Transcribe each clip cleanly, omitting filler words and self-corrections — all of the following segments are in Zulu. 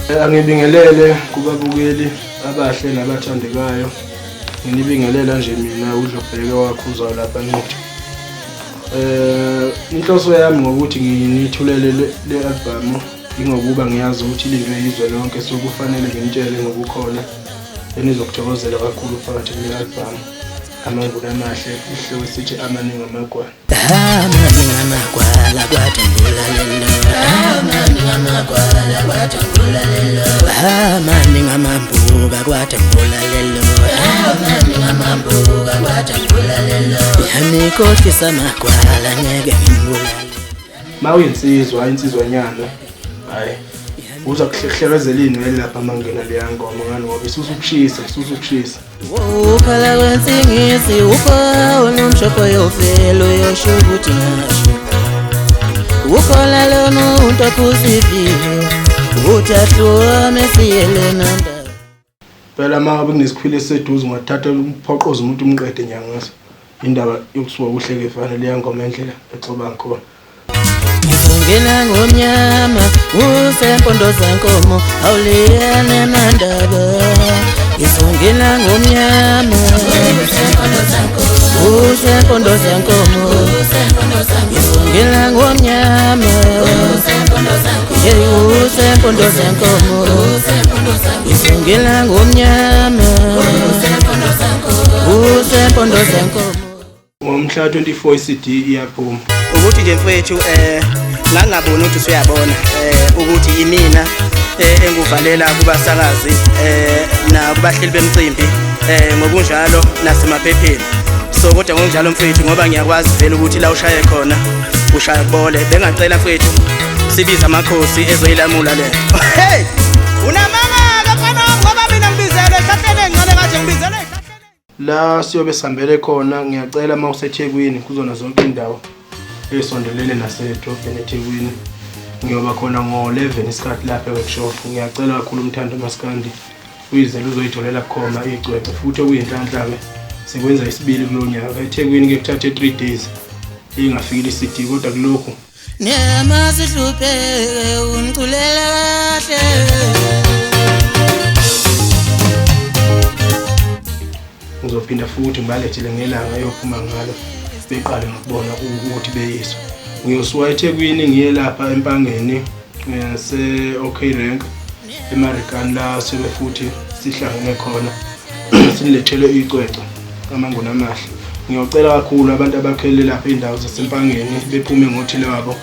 Angibingelele kubabukeli abahle nabathandekayo. Nginibingelela nje mina uDlubheke wakhuzayo lapha eNquthu. Inhloso yami ngokuthi nginithulele le album ingokuba ngiyazi ukuthi ilindwe yizwe lonke, so kufanele nginitshele ngokukhona enizokuthokozela kakhulu phakathi kule album. Amanguni amahle, isihloko sithi amaningi amagwala. Amaningi amagwala kwathi ngibulalelo. Amaningi amagwala kwathi ngibulalelo. Amaningi amambuka kwathi ngibulalelo. Amaningi amambuka kwathi ngibulalelo. Yanikhohlisa amagwala ngeke ngibulale. Ma uyinsizwa, insizwanyana, hhayi uza kuhlekezela iy'nwele lapha uma ngena leya ngoma, ngani ngoba isusa ukushisa, isusa ukushisa. Ukhala kwensingisi uphawu nomshopho yofelo yosho ukuthi ngasho ukhola lo muntu akuzivile uthi ahlukane siyele nanda. Phela uma ngabe kunesikhwili esiseduze ungathatha umphoqoze umuntu umqede nyangaso. Indaba yokusuka kuhleke efana leya ngoma endlela exoba ngikhona. Ngizongena ngomnyama usempondo zankomo awuliyana nandaba. Ngizongena ngomnyama usempondo zankomo. Ngizongena ngomnyama usempondo zankomo. Ngizongena ngomnyama usempondo zankomo. Ngomhla 24 iCD iyaphuma. Ukuthi nje mfethu ngangaboni ukuthi usuyabona ukuthi imina enguvalela kubasakazi nakubahleli bemcimbi ngokunjalo nasemaphepheni. So kodwa ngokunjalo mfethu ngoba ngiyakwazi vele ukuthi la ushaye khona ushaya kubole. Bengacela mfethu sibize amakhosi ezoyilamula le. Hey! Unamanga mfana wami ngoba mina ngibizelwe ehlahleni encane kanje ngibizelwe ehlahleni. La siyobe sihambele khona, ngiyacela uma useThekwini kuzona zonke indawo ey'sondelene nasedrobheni eThekwini. Ngiyoba khona ngo-11 isikhathi lapha e-workshop. Ngiyacela kakhulu umthando maskandi uyizele uzoyitholela bukhoma icwecwe, futhi okuyinhlanhla-ke sikwenza isibili kulo nyaka. EThekwini ke kuthathe 3 days ingafikile i-CD, kodwa kulokhu Nema sihlupheke ungiculela kahle. Ngizophinda futhi ngibalethele ngelanga eyophuma ngalo, beqale ngokubona ukuthi beyiswa. Ngiyosuka eThekwini ngiye lapha eMpangeni se-OK Rank eMarikana, la sobe futhi sihlangene khona sinilethele icwecwe amanguni amahle. Ngiyocela kakhulu abantu abakhele lapha iy'ndawo zaseMpangeni bephume ngothile wabo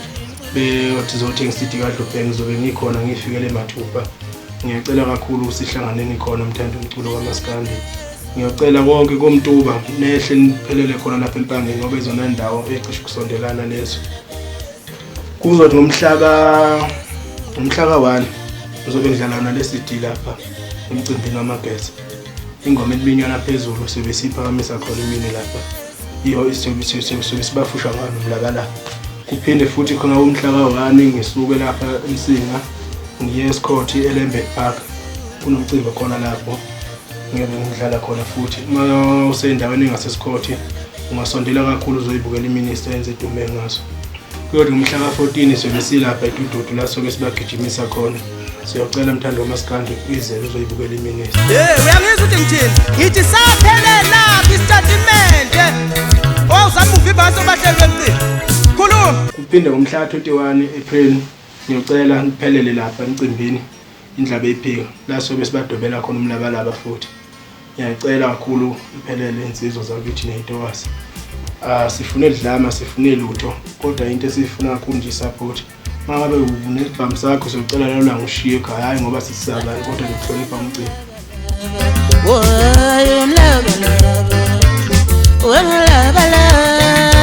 beyothi zothenga i-CD kaDlubheke, ngizobe ngikhona ngiyifikele mathupha. Ngiyacela kakhulu sihlanganeni khona mthando umculo kaMaskandi. Ngiyocela konke koMtuba nehle niphelele khona lapha eMpangeni ngoba izona ndawo ecishe ukusondelana lezo. Kuzothi ngomhla ka-1 ngizobe ngidlala nale CD lapha emcimbini wamageza. Ingoma eliminywana phezulu sibe siphakamisa khona imini lapha. Iyo sibe sibafusha ngalo mlabalaba. Kuphinde futhi khona umhla ka-1 ngisuke lapha eMsinga ngiye eSikhothi eLambert Park. Kunomcimbi khona lapho ngiyobe ngidlala khona futhi. Uma usendaweni engaseSikhothi ungasondela kakhulu uzoyibukela iminister yenze edume ngazo. Kuyothi ngomhla ka-14 siyobe silapha eDududu la soke sibagijimisa khona. Siyocela mthando wamaskandi uyizele uzoyibukela iminister. Hey, uyangizwa ukuthi ngithini? Ngithi saphelela isitatimende. Owuzama uvimba abantu abahleli bemcimbi. Khuluma. Kuphinde ngomhla ka-21 April ngiyocela niphelele lapha emcimbini indlaba eyiphika la sobe sibadobela khona umlabalaba futhi. Ngiyacela kakhulu iphelele insizwa zakithi ney'ntokazi. Sifune dlama, sifune lutho, kodwa into esiyifuna kakhulu nje i-support. Uma ngabe unesibhamu sakho siyocela lelo langa ushiye ekhaya, hhayi ngoba sisabani kodwa ngihlonipha umcimbi. Woy umlabalaba, umlabalaba.